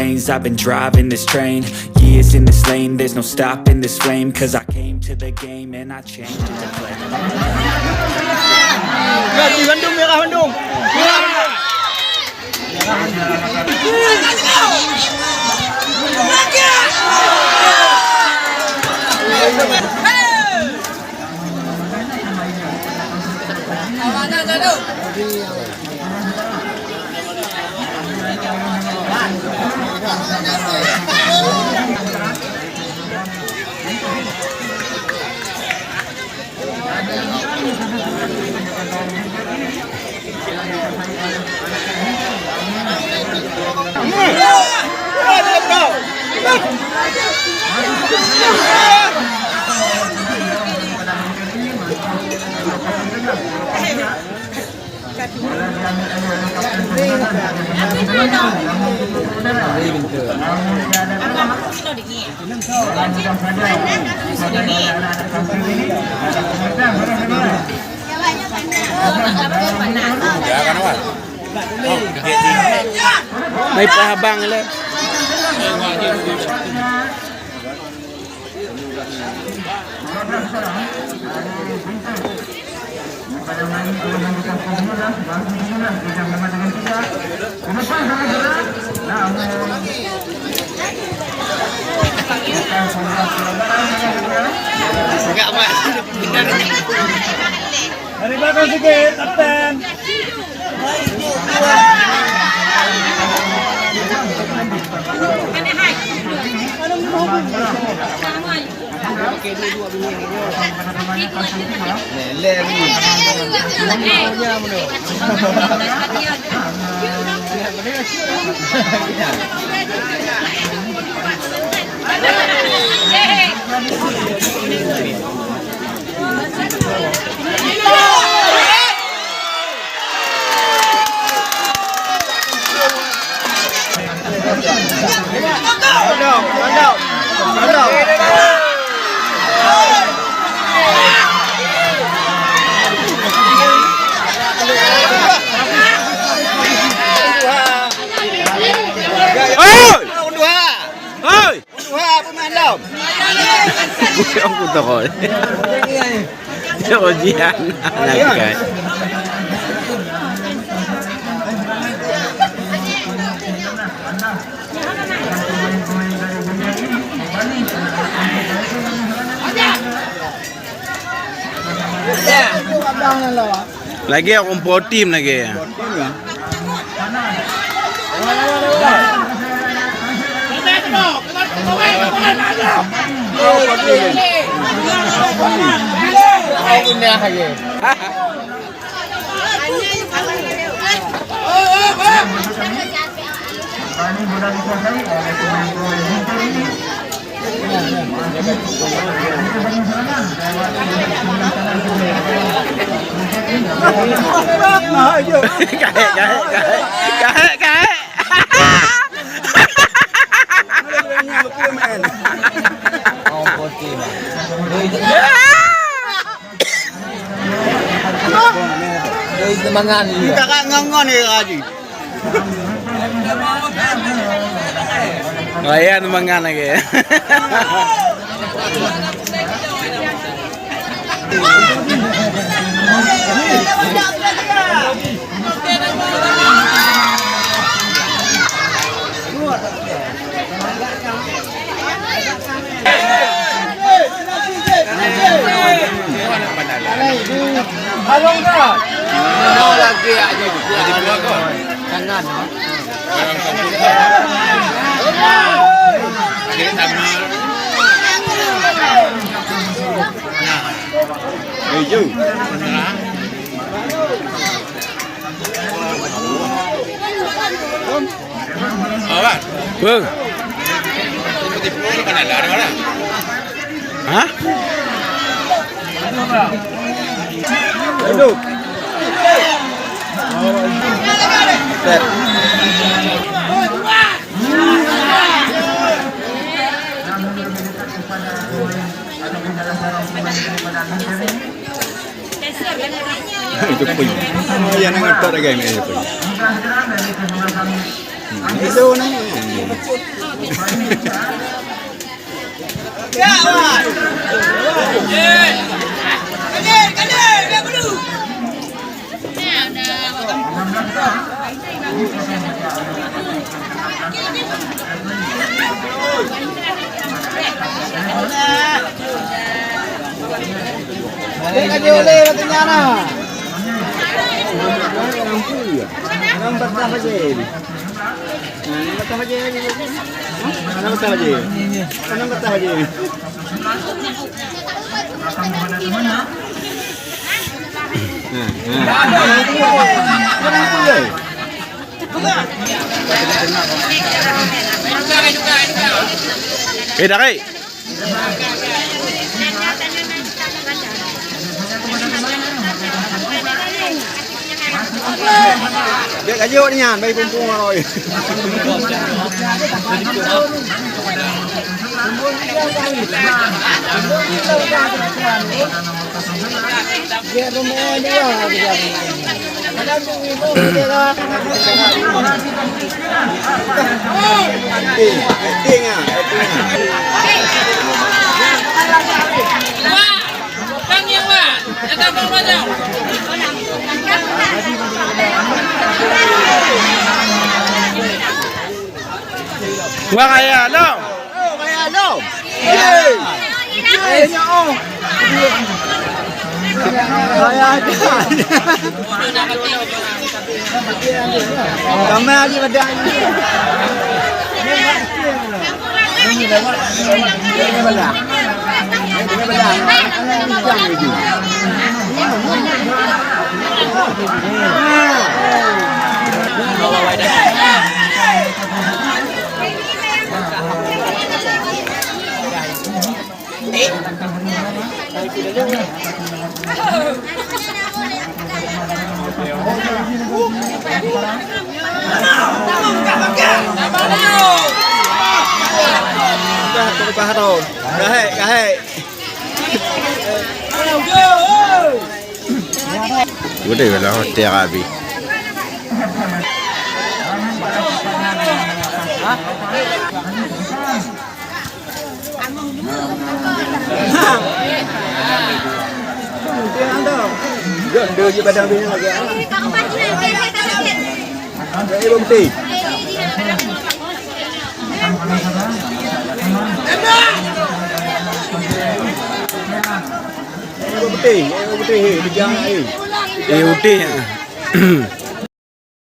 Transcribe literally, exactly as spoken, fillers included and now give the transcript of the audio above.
I've been driving this train, years in this lane, there's no stopping this flame, 'cause I came to the game and I changed it to play. Bandung, merah bandung. Mai pahabang lah. Dari belakang sikit, kapten. Oi! Oi! Bukan aku toko. Ujian. Anak. Lagi aku pro team lagi. Kahek, kahek, kahek. Kahek, kahek. Dari semangat ni. Kakak ngongon ni, Haji. Raya semangat lagi. Bang. Hah? Itu pun. Oh, yang nak ngotot lagi, ini pun. Itu ni. Balik lagi oleh katanya nah. Orang patah aja ini. Nah, ini patah aja ini. Hah? Mana patah aja? Mana patah aja ini? Nah, nah. Orang pun, orang pun, eh. Eh, dah, Kai. Dek kaji awak nian, baik pumpung awak, oi. Wah, kaya lo. Oh, kaya lo. Hei. Kaya lo. Kaya aja. Kami lagi pada ini. Udah lah, hotel habis. Jondo je padang tu yang agak. Dari bukti. Dari bukti, dari bukti, hei, dia jangan, hei. Eh, udah.